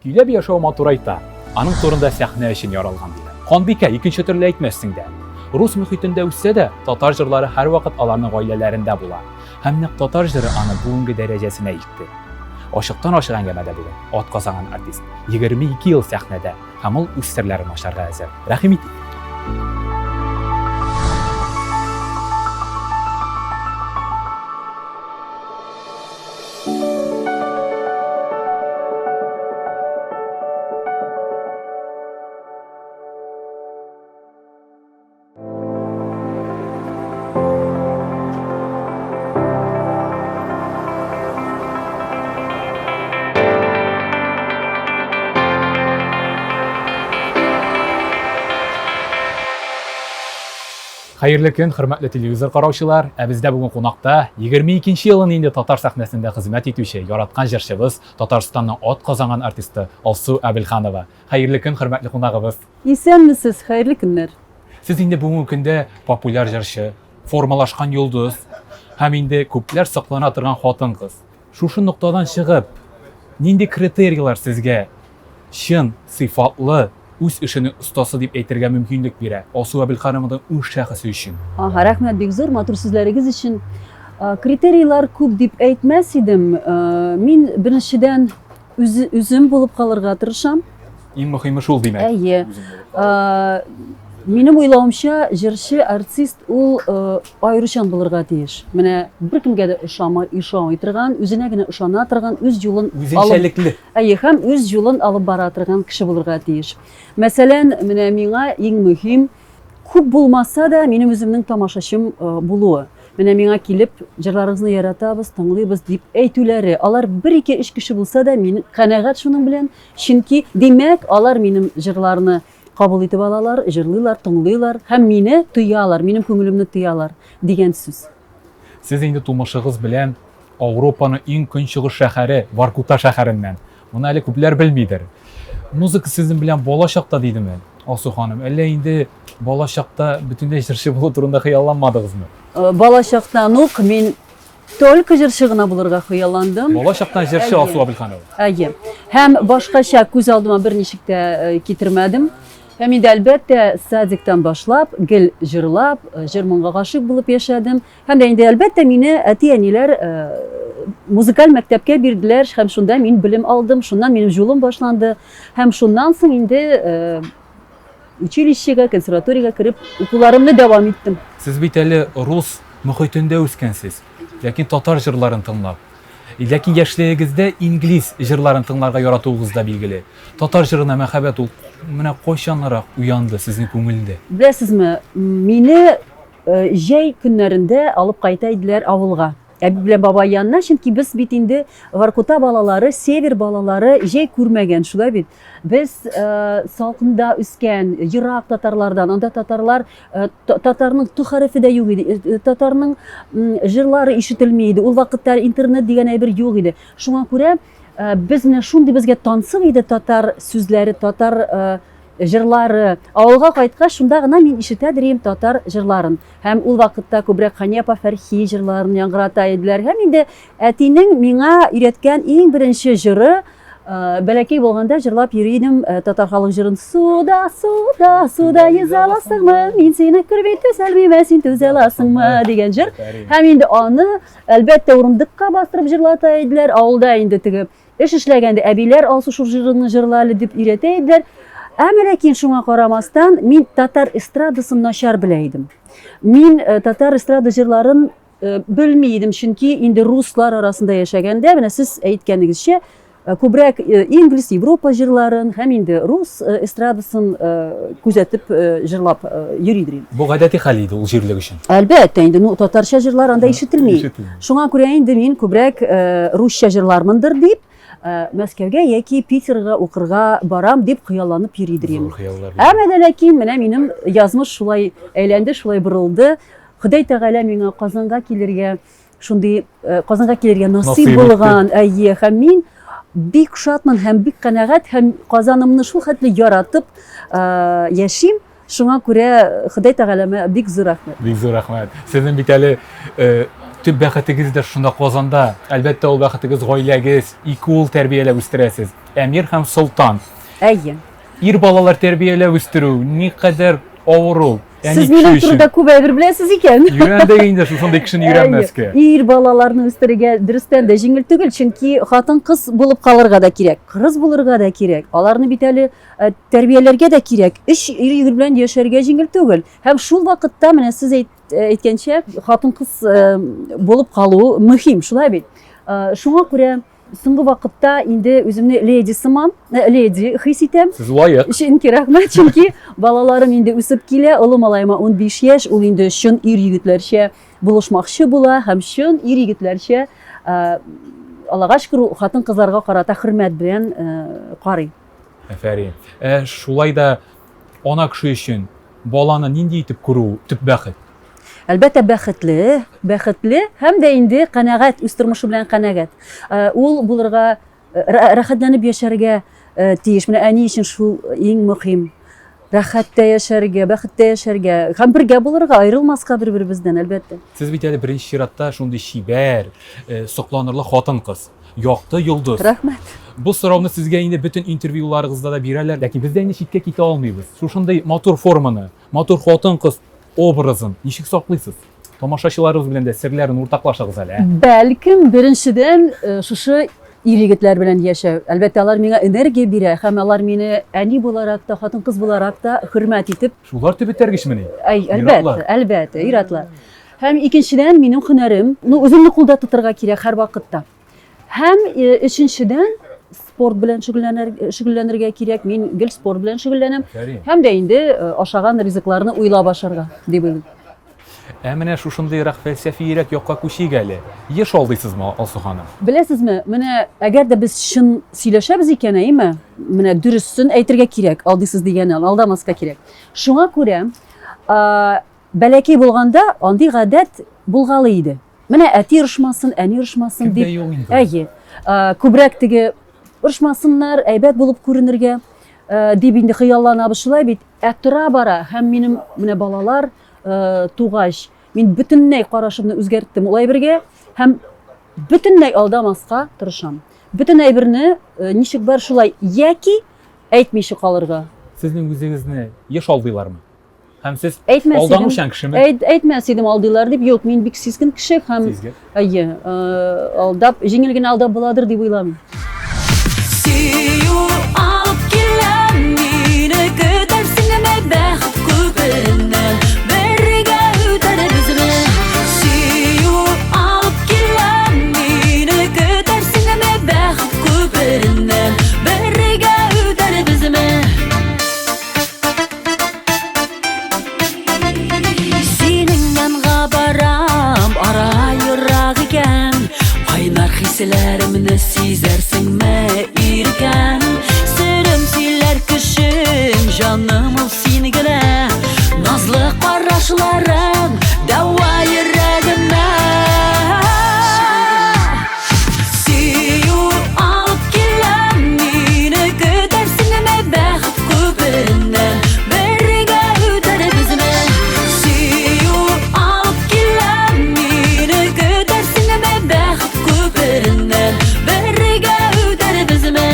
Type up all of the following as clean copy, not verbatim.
Көйләп яшәү матурайта, аның турында сәхнә өчен яралган диләр. Ханбикә, икенче төрле әйтмәссең дә. Рус мөхитендә үссә дә, татар җырлары һәрвакыт аларның гаиләләрендә була. Һәм нәкъ татар җыры аны бүгенге дәрәҗәсенә илтте. Ачыктан-ачык әңгәмәдә бүген атказанган артист, 22 ел сәхнәдә һәм ул үз серләрен ачарга әзер. Рәхим итик! Хәерле көн, хөрмәтле телевизор караучылар. Ә бездә бүген кунакта 22 елын инде татар сәхнәсендә хезмәт итүче, яраткан җырчыбыз, Татарстанның ат казанган артисты Алсу Әбелханова. Хәерле көн, хөрмәтле кунагыбыз. Исәнмесез, хәерле көннәр. Сез инде бүгенге көндә популяр җырчы, формалашкан йолдыз һәм инде күпләр соклана торган хатын-кыз. Шушы ноктадан чыгып, нинди критерийлар сезгә чын, сыйфатлы, үз эшенең остасы дип әйтергә мөмкинлек бирә Алсу Әбелханованың үз шәхесе өчен? Ага, рәхмәт бик зур матур сүзләрегез өчен. Критерийлар күп дип әйтмәс идем. Мин беренчедән үзем булып калырга тырышам. Иң мөһиме шул, димәк. Әйе. Минем уйлавымча, җырчы, артист ул аеручан булырга тиеш. Менә беркемгә дә ошамый, ошамый торган, үзенә генә ышана торган, үз юлын Үзенчәлекле. Әйе, һәм үз юлын алып бара торган кеше булырга тиеш. Мәсәлән, менә миңа иң мөһим, күп булмаса да, минем үземнең тамашачым булуы. Менә миңа килеп, җырларыгызны яратабыз, тыңлыйбыз дип әйтүләре. Алар бер, ике, өч кеше булса да, мин канәгать шуның белән. Чөнки, димәк, алар минем җырларны кабул итеп алалар, җырлыйлар, тыңлыйлар һәм мине тоялар, минем күңелемне тоялар дигән сүз. Сез инде тумышыгыз белән Ауропаның иң көнчыгыш шәһәре, Воркута шәһәреннән. Моны әле күпләр белмидер. Музыка сезнең белән бала чакта дидеме, Алсу ханым? Әллә инде бала чакта бөтенләй җырчы булу турында хыялланмадыгызмы? Э, бала чактан ук мин только җырчы гына булырга хыялландым. Бала чактан җырчы Алсу Абелханова. Әйе. Һәм башкача күз алдыма берничек тә э, китермәдем. Һәм инде әлбәттә садиктан башлап гел җырлап, э, җыр-моңга гашыйк булып яшәдем. Һәм дә инде, әлбәттә, мине әти-әниләр музыкаль мәктәпкә бирделәр һәм шунда мин белем алдым, шуннан минем юлым башланды. Һәм шуннан соң инде училищега, консерваториягә кереп укуларымны дәвам иттем. Сез бит әле рус мохитендә үскәнсез, ләкин татар җырларын тыңлап. Ләкин яшьлегегездә инглиз җырларын тыңларга яратуыгыз да билгеле. Татар җырына мәхәббәт ул менә кайчанрак уянды сезнең күңелдә? Беләсезме, мине Җәй көннәрендә алып кайта иделәр авылга. Әби белән бабай янына, чөнки без бит инде Воркута балалары, север балалары җәй күрмәгән, шулай бит. Без салкында үскән, ерак татарлардан, анда татарлар, татарның т хәрефе дә юк иде, татарның җырлары ишетелми иде. Ул вакытта интернет дигән әйбер юк иде. Шуңа күрә без менә шундый безгә тансык иде татар сүзләре, татар Җырлары. Авылга кайткач, шунда гына мин ишетә дерим татар җырларын. Һәм ул вакытта күбрәк Хания апа Фәрхи җырларын яңгырата иделәр. Һәм инде әтинең миңа өйрәткән иң беренче җыры, бәләкәй булганда җырлап йөри идем татар халык җырын. Суда, суда, суда йөзә аласыңмы? Мин сине күрми түзәлмим, ә син түзә аласыңмы? дигән җыр. Һәм инде аны, әлбәттә, урындыкка бастырып җырлата иделәр. Авылда инде теге Эш эшләгәндә әбиләр Алсу шул җырыңны җырла әле дип өйрәтә иделәр. Әмма ләкин шуңа карамастан, мин татар эстрадасын начар белә идем. Мин э, татар эстрада җырларын э, белми идем, чөнки инде руслар арасында яшәгәндә, менә сез әйткәнегезчә, э, күбрәк инглиз, Европа җырларын һәм инде рус эстрадасын күзәтеп җырлап йөри идем. Бу гадәти хәл иде ул җирлек өчен. Әлбәттә инде, ну татарча җырлар анда ишетелми. Шуңа күрә инде мин күбрәк э, русча җырлармындыр дип, э, Мәскәүгә яки Питерга укырга барам дип хыялланып йөридер идем. Зур хыяллар. Әмма дә ләкин менә минем язмыш шулай әйләнде, шулай борылды. Ходай Тәгалә миңа Казанга килергә шундый э, Казанга килергә насыйп булган. Әйе, һәм мин бик шатмын һәм бик канәгать һәм Казанымны шул хәтле яратып э, яшим. Шуңа күрә Ходай Тәгаләмә бик зур рәхмәт. Бик зур рәхмәт. Сезнең бит әле э, Төп бәхетегез дә шунда Казанда. Әлбәттә, ул бәхетегез гаиләгез, ике ул тәрбияләп үстерәсез. Әмир һәм Солтан. Әйе. Ир балалар тәрбияләп үстерү никадәр авыр ул. Әни Сез минем турыда күп әйбер беләсез икән. Өйрәндек инде шушындый кешене өйрәнмәскә. Ир балаларны үстерергә дөрестән дә җиңел түгел, чөнки хатын-кыз булып калырга да кирәк, кырыс булырга да кирәк. Аларны бит әле э, тәрбияләргә дә кирәк. Өч ир белән яшәргә җиңел түгел. Һәм шул вакытта менә сез әйт, э, әйткәнчә, хатын-кыз э, булып калу мөһим, шулай бит. Шуңа күрә Соңгы вакытта инде үземне леди сыман, э, леди хис итәм. Сез лаек. Чөнки рәхмәт, чөнки балаларым инде үсеп килә. Олы малаема 15 яшь, ул инде чын ир егетләрчә булышмакчы була һәм чын ир егетләрчә э, Аллага шөкер, хатын-кызларга карата хөрмәт белән э, карый. Афәрин. Ә шулай да ана кеше өчен баланы нинди итеп күрү төп бәхет? Әлбәттә, бәхетле, бәхетле һәм дә инде канәгать, үз тормышы белән канәгать. Э, ул булырга, э, рәхәтләнеп яшәргә э, тиеш. Менә әни өчен шул иң мөһим. Рәхәттә яшәргә, бәхеттә яшәргә һәм бергә булырга, аерылмаска бер-беребездән, әлбәттә. Сез бит әле беренче чиратта шундый чибәр, сокланырлык хатын-кыз, якты йолдыз. Рәхмәт. Бу сорауны сезгә инде бөтен интервьюларыгызда да бирәләр, ләкин без дә инде читкә китә алмыйбыз. Шушындый матур форманы, Матур хатын-кыз образын ничек саклыйсыз? Тамашачыларыбыз белән дә серләрен уртаклашыгыз әле, ә? Бәлкем, беренчедән, э, шушы ир-егетләр белән яшәү. Әлбәттә, алар миңа энергия бирә һәм алар мине әни буларак та, хатын-кыз буларак та хөрмәт итеп. Шулар төп этәргечмени? Әй, әлбәттә, әлбәттә, ир-атлар. Һәм икенчедән, минем һөнәрем, ну, үземне кулда тотарга кирәк һәрвакытта. Һәм э, өченчедән, спорт белән шөгыльләнергә кирәк. Мин гел спорт белән шөгыльләнәм. Һәм дә инде э, ашаган ризыкларны уйлап ашарга дип уйлыйм. Ә менә шушындыйрак фәлсәфиерәк якка күчик әле. Еш алдыйсызмы, Алсу ханым? Беләсезме, менә әгәр дә без чын сөйләшәбез икән, әйеме? Менә дөресен әйтергә кирәк, алдыйсыз дигәнне алдамаска кирәк. Шуңа күрә, бәләкәй булганда андый гадәт булгалый иде. Менә әти орышмасын, әни орышмасын дип. Юк инде. Әйе. Күбрәк теге орышмасыннар, әйбәт булып күренергә дип инде хыялланабыз шулай бит. Ә тора бара һәм минем менә балалар тугач, мин бөтенләй карашымны үзгәрттем ул әйбергә һәм бөтенләй алдамаска тырышам. Бөтен әйберне ничек бар шулай яки әйтмичә калырга. Сезнең үзегезне еш алдыйлармы? Һәм сез Әйтмәс идем. алданучан кешеме? Әйт, әйтмәс идем алдыйлар дип. Юк, мин бик сизгер кеше һәм Сизгер. әйе, э, алдап, җиңел генә алдап буладыр дип уйламыйм. Сөю алып килә мине көтәрсеңме бәхет күпереннән бергә үтәрбезме? Сөю алып килә мине көтәрсеңме бәхет күпереннән бергә үтәрбезме? Синең янга барам, ара ерак икән. Кайнар хисләремне сизәрсеңме, иркәм? Серем сөйләр кешем, җаным ул син генә. Назлы карашларың дәва йөрәгемә. Сөю алып килә мине көтәрсеңме бәхет күпереннән бергә үтәрбезме? Сөю алып килә мине көтәрсеңме бәхет күпереннән бергә үтәрбезме?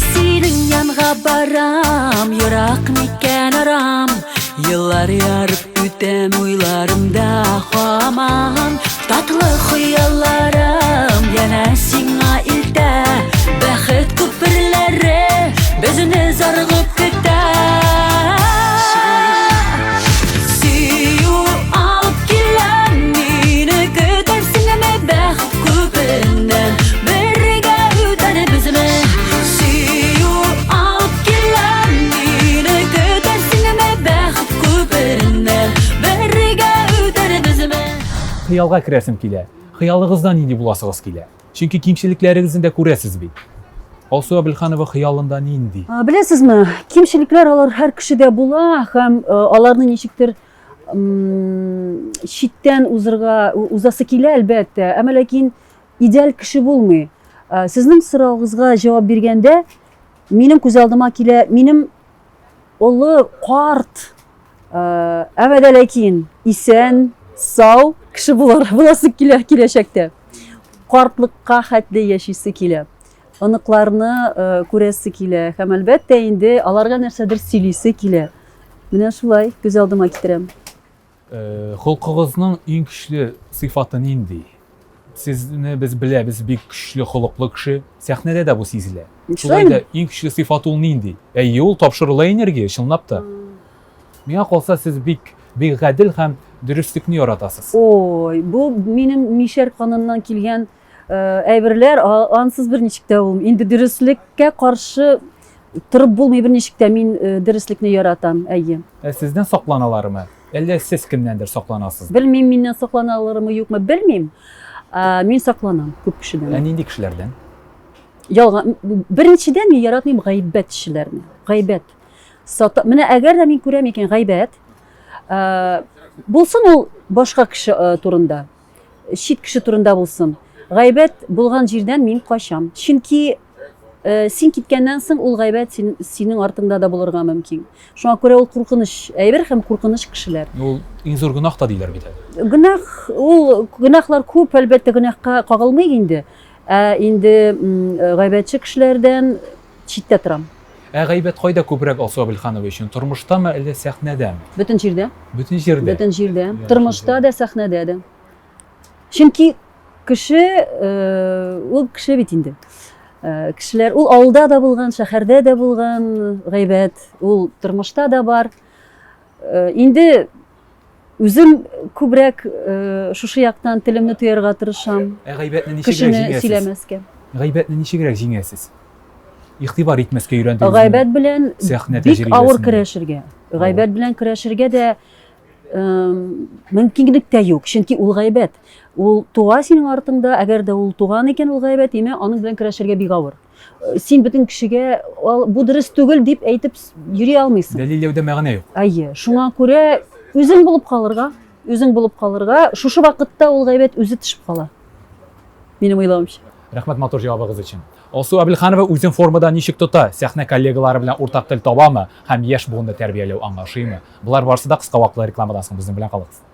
Синең янга барам, ерак микән арам? Еллар ярып Үтәм уйларымда һаман Татлы хыялларым янә сиңа илтә Бәхет күперләре безне зарыгып көтә Сөю алып килә мине көтәрсеңме бәхет күпереннән Бергә үтәрбезме Сөю алып килә мине көтәрсеңме бәхет күпереннән Бергә үтәрбезме Хыялга керәсем килә. Хыялыгызда нинди буласыгыз килә? Чөнки кимчелекләрегезне дә күрәсез бит. Алсу Әбелханова хыялында нинди? Беләсезме, кимчелекләр алар һәр кешедә була һәм аларны ничектер читтән узырга узасы килә, әлбәттә. Әмма ләкин идеаль кеше булмый. Сезнең соравыгызга җавап биргәндә, минем күз алдыма килә, минем олы карт, әмма дә ләкин исән, сау кеше булыр, буласы килә киләчәктә. Картлыкка хәтле яшисе килә. Оныкларны күрәсе килә һәм әлбәттә инде аларга нәрсәдер сөйлисе килә. Менә шулай күз алдыма китерәм. Холкыгызның иң көчле сыйфаты нинди? Сезне без беләбез, бик көчле холыклы кеше. Сәхнәдә дә бу сизелә. Шулай да иң көчле сыйфат ул нинди? Әйе, ул тапшырыла энергия, чынлап та. Миңа калса, сез бик бик гадел һәм дөреслекне яратасыз. Ой, бу минем мишәр каныннан килгән әйберләр, ансыз берничек тә булмый. Инде дөреслеккә каршы торып булмый берничек тә. Мин дөреслекне яратам, әйе. Ә сездән сакланалармы? Әллә сез кемнәндер сакланасыз? Белмим, миннән сакланалармы, юкмы, белмим. Мин сакланам күп кешедән. Ә нинди кешеләрдән? Ялган. Беренчедән, мин яратмыйм гайбәтчеләрне. Гайбәт. Сата... Менә әгәр дә мин күрәм икән гайбәт, булсын ул башка кеше турында, чит кеше турында булсын. Гайбәт булган җирдән мин качам. Чөнки э, син киткәннән соң ул гайбәт син, синең артыңда да булырга мөмкин. Шуңа күрә ул куркыныч әйбер һәм куркыныч кешеләр. Ул иң зур гөнаһ та диләр бит әле. Гөнаһ, ул гөнаһлар күп, әлбәттә, гөнаһка кагылмыйк инде. Ә инде гайбәтче кешеләрдән читтә торам. Ә гайбәт кайда күбрәк Алсу Әбелханова өчен? Тормыштамы, әллә сәхнәдәме? Бөтен җирдә. Бөтен җирдә. Бөтен җирдә. Тормышта да, сәхнәдә дә. Чөнки кеше, э, ул кеше бит инде. Э, кешеләр, ул авылда да булган, шәһәрдә дә булган гайбәт, ул тормышта да бар. Э, инде Үзем күбрәк шушы яктан телемне тыярга тырышам. Ә гайбәтне ничегрәк җиңәсез? сөйләмәскә. Гайбәтне ничегрәк җиңәсез? Игътибар итмәскә өйрәндегезме? Гайбәт белән бик авыр көрәшергә. Гайбәт белән көрәшергә дә мөмкинлек тә юк, чөнки ул гайбәт. Ул туа синең артыңда, әгәр дә ул туган икән ул гайбәт, димәк, аның белән көрәшергә бик авыр. Син бөтен кешегә бу дөрес түгел дип әйтеп йөри алмыйсың. Дәлилләүдә мәгънә юк. Әйе, шуңа күрә үзең булып калырга, үзең булып калырга, шушы вакытта ул гайбәт үзе төшеп кала. Минем уйлавымча. Рәхмәт матур җавабыгыз өчен. Алсу Әбелханова үзен формада ничек тота? Сәхнә коллегалары белән уртак тел табамы? Һәм яшь буынны тәрбияләү аңа ошыймы? Болар барысы да кыска вакытлы рекламадан соң безнең белән калыгыз.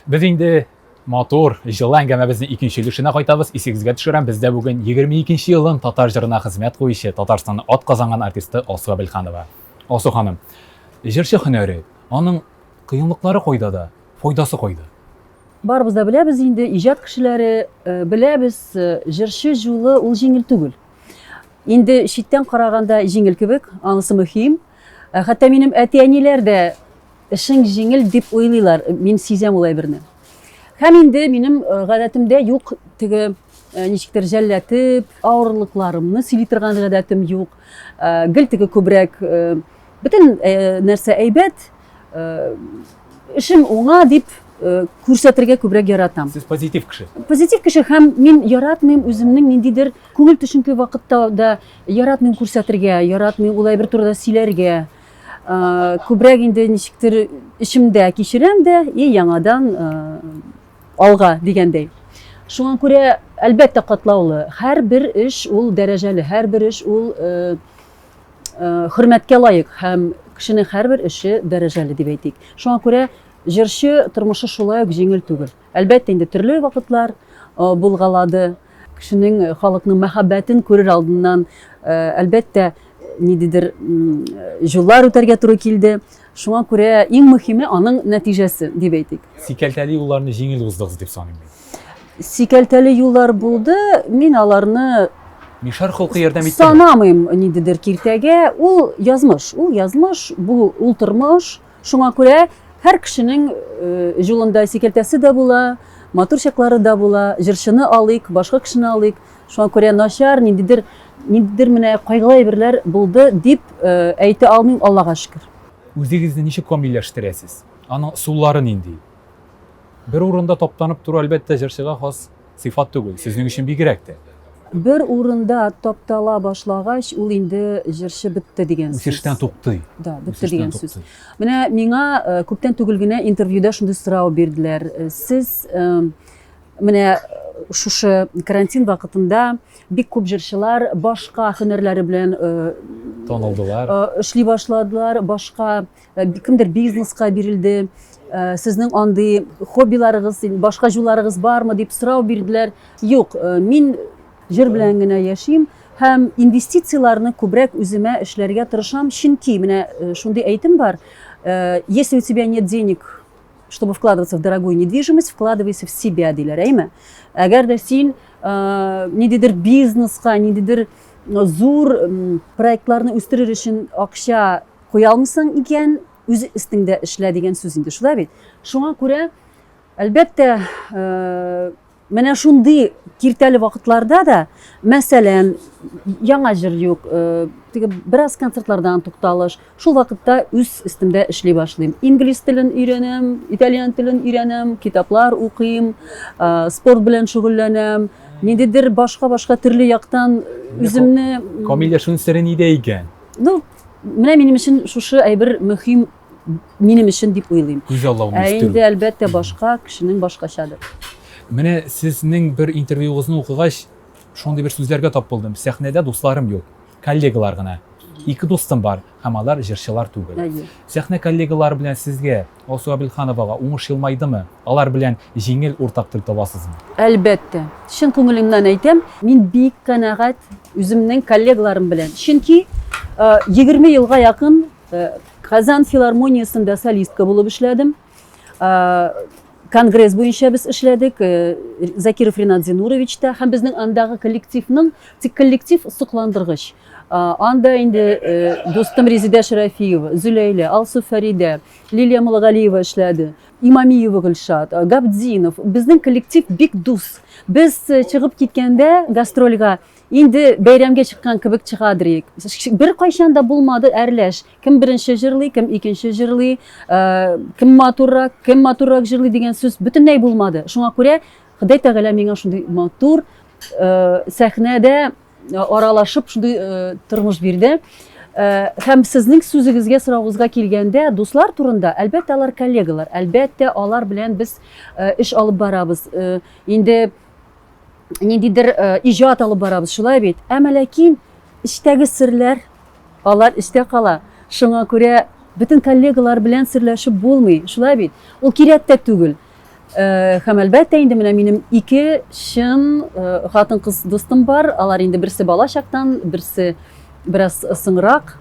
Без инде Матур, җылы әңгәмәбезнең икенче өлешенә кайтабыз. Исегезгә төшерәм, бездә бүген 22 елын татар җырына хезмәт куючы, Татарстанның атказанган артисты Алсу Әбелханова. Алсу ханым, җырчы һөнәре, аның кыенлыклары кайда да, файдасы кайда? Барыбыз да беләбез инде, иҗат кешеләре э, беләбез, э, җырчы җулы ул җиңел түгел. Инде читтән караганда җиңел кебек, анысы мөһим. Э, хәтта минем әти-әниләр дә Эшең җиңел дип уйлыйлар, мин сизәм ул әйберне. Һәм инде минем э, гадәтемдә юк теге э, ничектер жәлләтеп, авырлыкларымны сөйли торган гадәтем юк. Э, гел теге күбрәк бөтен нәрсә әйбәт, эшем уңа дип күрсәтергә күбрәк яратам. Сез позитив кеше. Позитив кеше һәм мин яратмыйм үземнең ниндидер күңел төшенке вакытта да яратмыйм күрсәтергә, яратмыйм ул әйбер турында сөйләргә. Күбрәк инде ничектер эчемдә кичерәм дә и яңадан алга дигәндәй. Шуңа күрә, әлбәттә, катлаулы. Һәрбер эш ул дәрәҗәле, һәрбер эш ул хөрмәткә лаек һәм кешенең һәрбер эше дәрәҗәле дип әйтик. Шуңа күрә җырчы тормышы шулай ук җиңел түгел. Әлбәттә инде төрле вакытлар булгалады. Кешенең, халыкның мәхәббәтен күрер алдыннан, әлбәттә, ниндидер җуллар үтәргә туры килде. Шуңа күрә иң мөһиме аның нәтиҗәсе, дип әйтик. Сикәлтәле юлларны җиңел уздыгыз дип саныйм мин. Сикәлтәле юллар булды, мин аларны Мишәр холкы ярдәм итте. Санамыйм ниндидер киртәгә. Ул язмыш, ул язмыш, бу ул тормыш. Шуңа күрә һәр кешенең җулында сикәлтәсе дә була, матур чаклары да була. Җырчыны алыйк, башка кешене алыйк. Шуңа күрә начар, ниндидер, ниндидер менә кайгылы әйберләр булды дип әйтә алмыйм, Аллага шөкер. Үзегезне ничек камилләштерәсез? Аның ысуллары нинди? Бер урында таптанып тору, әлбәттә, җырчыга хас сыйфат түгел, сезнең өчен бигрәк тә. Бер урында таптала башлагач, ул инде җырчы бетте дигән сүз. Үсештән туктый. Да, бетте дигән сүз. Менә миңа э, күптән түгел генә интервьюда шундый сорау бирделәр. Э, сез э, менә шушы карантин вакытында бик күп җырчылар башка һөнәрләре белән танылдылар, эшли башладылар, башка Кемдер бизнеска бирелде, сезнең андый хоббиларыгыз, башка җулларыгыз бармы дип сорау бирделәр. Юк, мин җыр белән генә яшим һәм инвестицияләрне күбрәк үземә эшләргә тырышам, чөнки менә шундый әйтем бар, если у тебя нет денег, чтобы вкладываться в дорогую недвижимость, вкладывайся в себя, диләр, әйме? Әгәр дә син ниндидер бизнеска, ниндидер зур проектларны үстерер өчен акча Куя алмыйсың икән, үз өстеңдә эшлә дигән сүз инде, шулай бит? Шуңа күрә, әлбәттә, менә шундый киртәле вакытларда да, мәсәлән, яңа җыр юк, теге бераз концертлардан тукталыш, шул вакытта үз өстемдә эшли башлыйм. Инглиз телен өйрәнәм, итальян телен өйрәнәм, китаплар укыйм, спорт белән шөгыльләнәм, ниндидер башка-башка төрле яктан үземне... Камилләшүнең сере нидә икән? Ну, менә минем өчен шушы әйбер мөһим минем өчен дип уйлыйм. Күзаллауны Ә инде әлбәттә башка кешенең башкачадыр. Менә сезнең бер интервьюыгызны укыгач, шундый бер сүзләргә тап булдым. Сәхнәдә дусларым юк, коллегалар гына. Ике дустым бар, һәм алар җырчылар түгел. Әйе. Сәхнә коллегалары белән сезгә, Алсу Әбелхановага уңыш елмайдымы? Алар белән җиңел уртак тел табасызмы? Әлбәттә. Чын күңелемнән әйтәм, мин бик канәгать үземнең коллегаларым белән. Чөнки 20 елга якын Казан филармониясендә солистка булып эшләдем. Конгресс буенча без эшләдек, Закиров Ринат Зинурович та һәм безнең андагы коллективның, тик коллектив сокландыргыч. Анда инде дустым Резидә Шәрәфиева, Зөләйлә, Алсу Фәридә, Лилия Муллагалиева эшләде, Имамиева Гөлшат, Габдинов. Безнең коллектив бик дус. Без чыгып киткәндә гастрольгә инде бәйрәмгә чыккан кебек чыгадыр идек. Беркайчан да булмады әрләш. Кем беренче җырлый, кем икенче җырлый, кем матуррак, кем матуррак җырлый дигән сүз бөтенләй булмады. Шуңа күрә Ходай Тәгалә миңа шундый матур сәхнәдә аралашып шундый тормыш бирде. Һәм сезнең сүзегезгә, соравыгызга килгәндә, дуслар турында, әлбәттә, алар коллегалар, әлбәттә, алар белән без эш алып барабыз. Инде ниндидер иҗат алып барабыз, шулай бит. Әмма ләкин эчтәге серләр, алар эчтә кала. Шуңа күрә бөтен коллегалар белән серләшеп булмый, шулай бит. Ул кирәк тә түгел. Һәм әлбәттә инде менә минем ике чын хатын-кыз дустым бар. Алар инде берсе бала чактан, берсе бераз соңрак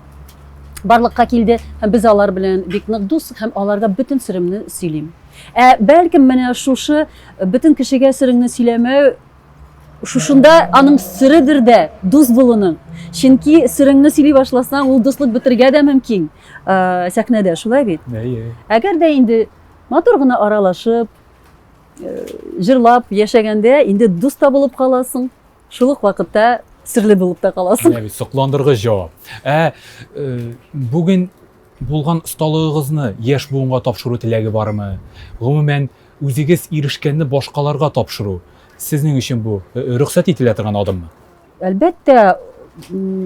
барлыкка килде. Һәм без алар белән бик нык дус һәм аларга бөтен серемне сөйлим. Ә бәлкем менә шушы бөтен кешегә сереңне сөйләмәү шушында аның середер дә дус булуның. Чөнки сереңне сөйли башласаң, ул дуслык бетергә дә мөмкин сәхнәдә, шулай бит? Әйе. Әгәр дә инде Матур гына аралашып, җырлап яшәгәндә инде дус та булып каласың, шул ук вакытта серле булып та каласың. Менә бит сокландыргыч җавап. Ә бүген булган осталыгыгызны яшь буынга тапшыру теләге бармы? Гомумән, үзегез ирешкәнне башкаларга тапшыру сезнең өчен бу рөхсәт ителә торган адыммы? Әлбәттә,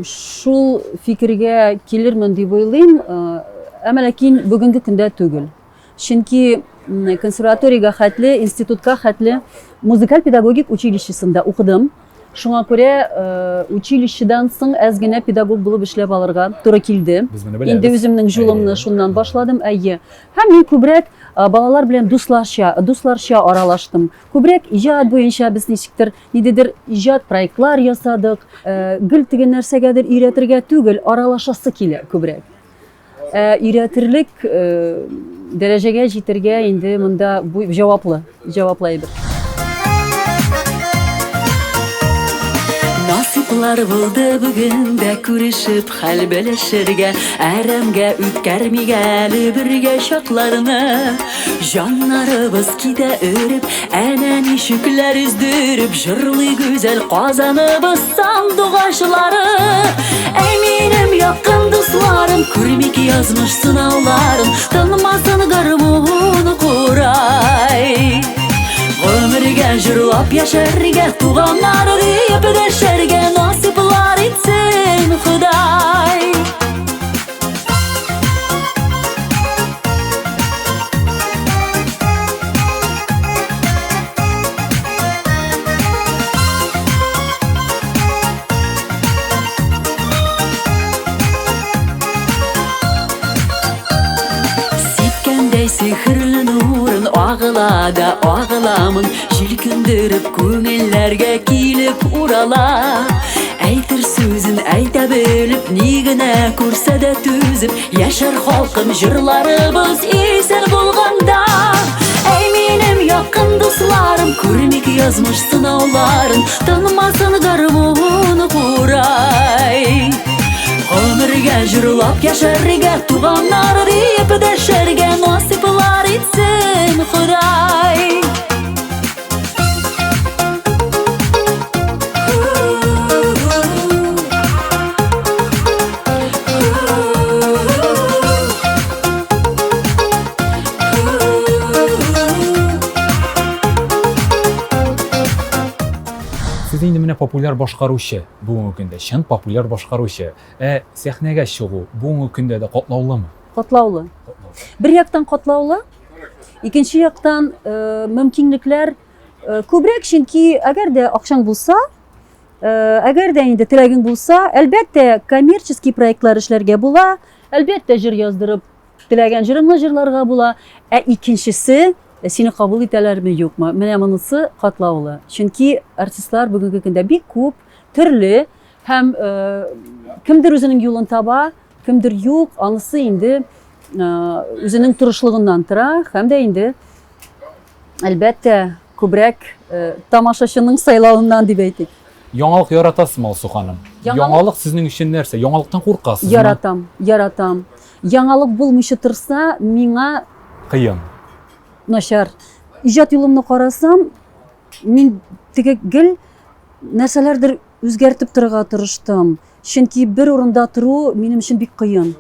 шул фикергә килермен дип уйлыйм, әмма ләкин бүгенге көндә түгел. Чөнки консерваториягә хәтле, институтка хәтле музыкаль-педагогик училищесында укыдым. Шуңа күрә училищедан соң әз генә педагог булып эшләп алырга туры килде. Без моны беләбез. Инде үземнең юлымны шуннан башладым, әйе. Һәм мин күбрәк балалар белән дусларча, дусларча аралаштым. Күбрәк иҗат буенча без ничектер, ниндидер иҗат проектлар ясадык. Гел теге нәрсәгәдер өйрәтергә түгел, аралашасы килә күбрәк. Ә өйрәтерлек дәрәҗәгә җитергә инде монда бу җаваплы, җаваплы әйбер. Насыйплар булды бүген дә күрешеп хәл белешергә, Әрәмгә үткәрмик әле бергә чакларны. Җаннарыбыз китә өреп, әнә ничекләр өздереп Җырлый гүзәл Казаныбыз сандугачлары. Әй минем якын дусларым, күрмик язмыш сынауларын, Тынмасын гармун курай. Гомергә җырлап яшәргә, туганнар диеп дәшәргә насыйплар итсен Ходай. Сипкәндәй сихерле нурын агыла да агыламын, Җилкендереп күңелләргә килеп урала. Әйтер сүзен әйтә белеп, ни генә күрсә дә түзеп, Яшәр халкым җырларыбыз исән булганда. Әй минем якын дусларым, күрмик язмыш сынауларын, Тынмасын гармун курай. Гомергә җырлап яшәргә, туганнар диеп дәшәргә насыйплар итсен Ходай. Сез инде менә популяр башкаручы бүгенге көндә, чын популяр башкаручы. Ә сәхнәгә чыгу бүгенге көндә дә катлаулымы? Катлаулы. Бер яктан катлаулы, икенче яктан э, мөмкинлекләр э, күбрәк, чөнки әгәр дә акчаң булса, э, әгәр дә инде теләгең булса, әлбәттә, коммерческий проектлар эшләргә була, әлбәттә, җыр яздырып Теләгән җырыңны җырларга була. Ә икенчесе, сине кабул итәләрме, юкмы? Менә монысы катлаулы. Чөнки артистлар бүгенге көндә бик күп, төрле һәм кемдер үзенең юлын таба, кемдер юк. Анысы инде үзенең тырышлыгыннан тора һәм дә инде әлбәттә күбрәк тамашачының сайлавыннан дип әйтик. Яңалык яратасызмы, Алсу ханым? Яңалык сезнең өчен нәрсә? Яңалыктан куркасызмы? Яратам, яратам. Яңалык булмыйча торса, миңа кыен. Начар. Иҗат юлымны карасам, мин теге гел нәрсәләрдер үзгәртеп торырга тырыштым. Чөнки бер урында тору минем өчен бик кыен.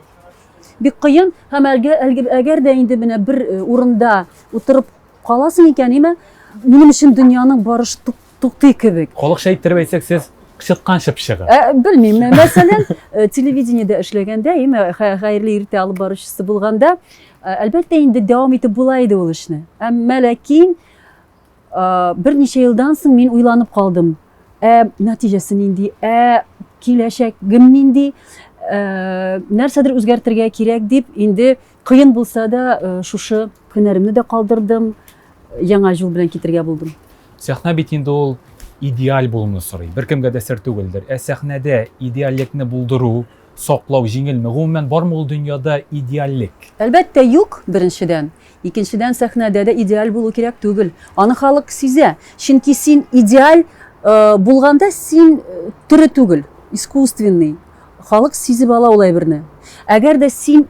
Бик кыен һәм әгәр дә инде менә бер э, урында утырып каласың икән, име, минем өчен дөньяның барышы туктый кебек. Халыкча иттереп әйтсәк, сез кычыткан чыпчыгы. Ә, белмим. Мәсәлән, э, телевидениедә эшләгәндә, име, хәерле иртә алып баручысы булганда, э, әлбәттә инде дәвам итеп була иде ул эшне. Әмма ләкин э, берничә елдан соң мин уйланып калдым. Ә нәтиҗәсе нинди? Ә киләчәгем нинди? Ә, нәрсәдер үзгәртергә кирәк дип, инде кыен булса да, шушы һөнәремне дә калдырдым. яңа юл белән китергә булдым. Сәхнә бит инде ул идеаль булуны сорый. Беркемгә дә сер түгелдер. Ә сәхнәдә идеальлекне булдыру, саклау җиңелме? Гомумән, бармы ул дөньяда идеальлек? Әлбәттә, юк, беренчедән. Икенчедән, сәхнәдә дә идеаль булу кирәк түгел. Аны халык сизә. Чөнки син идеаль э, булганда син э, тере түгел, искусственный. Халык сизеп ала ул әйберне. Әгәр дә син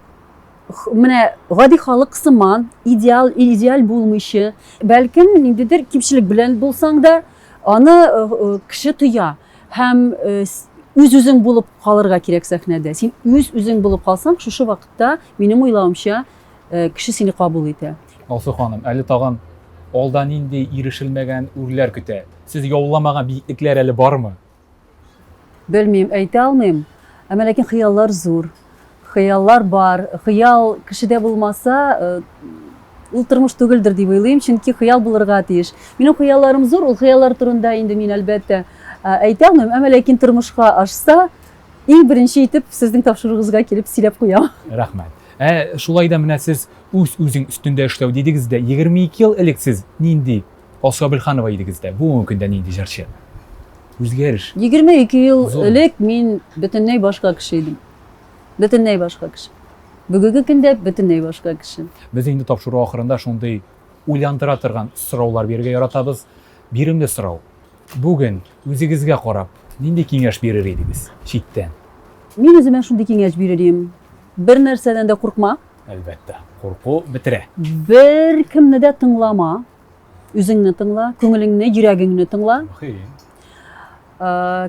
менә гади халык сыман, идеал, идеаль булмыйча, бәлкем ниндидер кимчелек белән булсаң да, аны э, э, кеше тоя һәм э, үз-үзең булып калырга кирәк сәхнәдә. Син үз-үзең булып калсаң, шушы вакытта, минем уйлавымча, кеше сине кабул итә. Алсу ханым, әле тагын алда нинди ирешелмәгән үрләр көтә? Сез яуламаган биеклекләр әле бармы? Белмим, әйтә алмыйм. Әмма ләкин хыяллар зур. Хыяллар бар. Хыял кешедә булмаса, э, ул тормыш түгелдер дип уйлыйм, чөнки хыял булырга тиеш. Минем хыялларым зур, ул хыяллар турында инде мин әлбәттә э, әйтә алмыйм, әмма ләкин тормышка ашса, иң беренче итеп сезнең тапшыруыгызга килеп сөйләп куям. Рәхмәт. Ә шулай да менә сез үз-үзең өстендә эшләү дидегез дә, 22 ел элек сез нинди Алсу Әбелханова идегез дә, бүгенге көндә нинди җырчы? Үзгәреш. 22 ел Зур. элек мин бөтенләй башка кеше идем. Бөтенләй башка кеше. Бүгенге көндә бөтенләй башка кеше. Без инде тапшыру ахырында шундый уйландыра торган сораулар бирергә яратабыз. Биремле сорау. Бүген үзегезгә карап, Нинди киңәш бирер идегез читтән? Мин үземә шундый киңәш бирер идем. Бер нәрсәдән дә куркма. Әлбәттә, курку бетерә. Бер кемне дә тыңлама. Үзеңне тыңла, күңелеңне, йөрәгеңне тыңла. Мөһим.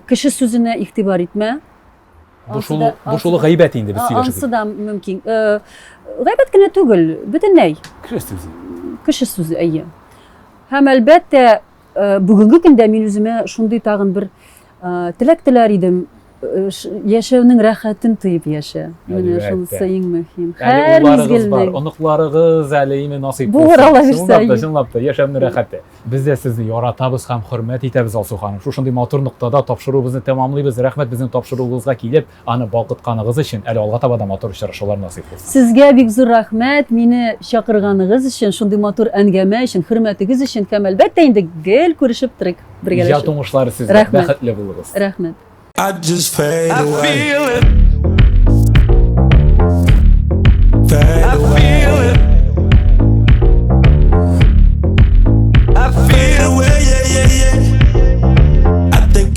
Кеше сүзенә игътибар итмә. Бу шул, бу шул гайбәт инде без сөйләшеп. Ансы да мөмкин. Гайбәт кенә түгел, бөтенләй. Кеше сүзе. Кеше сүзе, әйе. Һәм әлбәттә, бүгенге көндә мин үземә шундый тагын бер теләк теләр идем. Яшәүнең рәхәтен тоеп яшә. Менә шунысы иң мөһим. Һәр мизгелне. Оныкларыгыз әле име насыйп булсын. Булыр, Алла бирсә. Чынлап та, чынлап та, яшәүнең рәхәте. Без дә сезне яратабыз һәм хөрмәт итәбез, Алсу ханым. Шушындый матур ноктада тапшыруыбызны тәмамлыйбыз. Рәхмәт безнең тапшыруыбызга килеп, аны балкытканыгыз өчен. Әле алга таба да матур очрашулар насыйп булсын. Сезгә бик зур рәхмәт, мине чакырганыгыз өчен, шундый матур әңгәмә өчен, хөрмәтегез өчен һәм, әлбәттә инде, гел күрешеп торыйк, бергәләшеп. Иҗат уңышлары сезгә, бәхетле булыгыз. Рәхмәт. I just fade away. I feel it. Fade I away. feel it. I Fade feel away, yeah, yeah, yeah. I think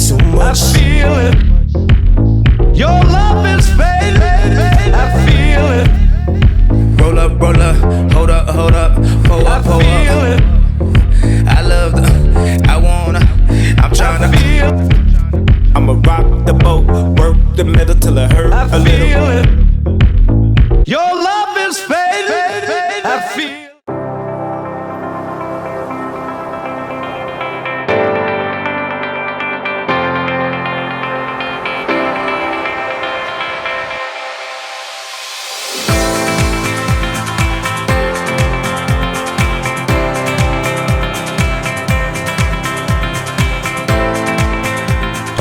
too I much. feel it. Your love is fading. I feel it. Roll up, roll up, hold up, hold up, pull I up, pull feel up. it. I love the, I wanna, I'm tryna. Feel. I'ma rock the boat, work the middle till it hurt I a little. feel it. Your love is fading. I feel.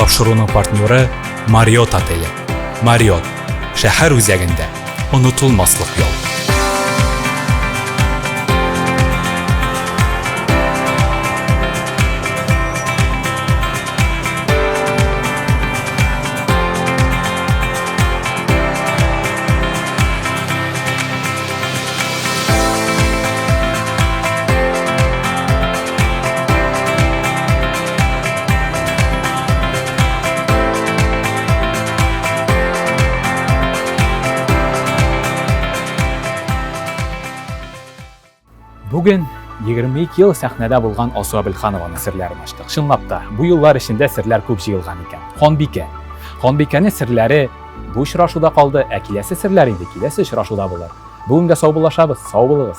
Тапшыруның партнеры Marriott отеле. Marriott шәһәр үзәгендә онытылмаслык ял. Бүген 22 ел сәхнәдә булган Алсу Әбелханованың серләрен ачтык. Чынлап та, бу еллар эчендә серләр күп җыелган икән. Ханбикә. Ханбикәнең серләре бу очрашуда калды, ә киләсе серләр инде киләсе очрашуда булыр. Бүгенгә саубуллашабыз. Сау булыгыз.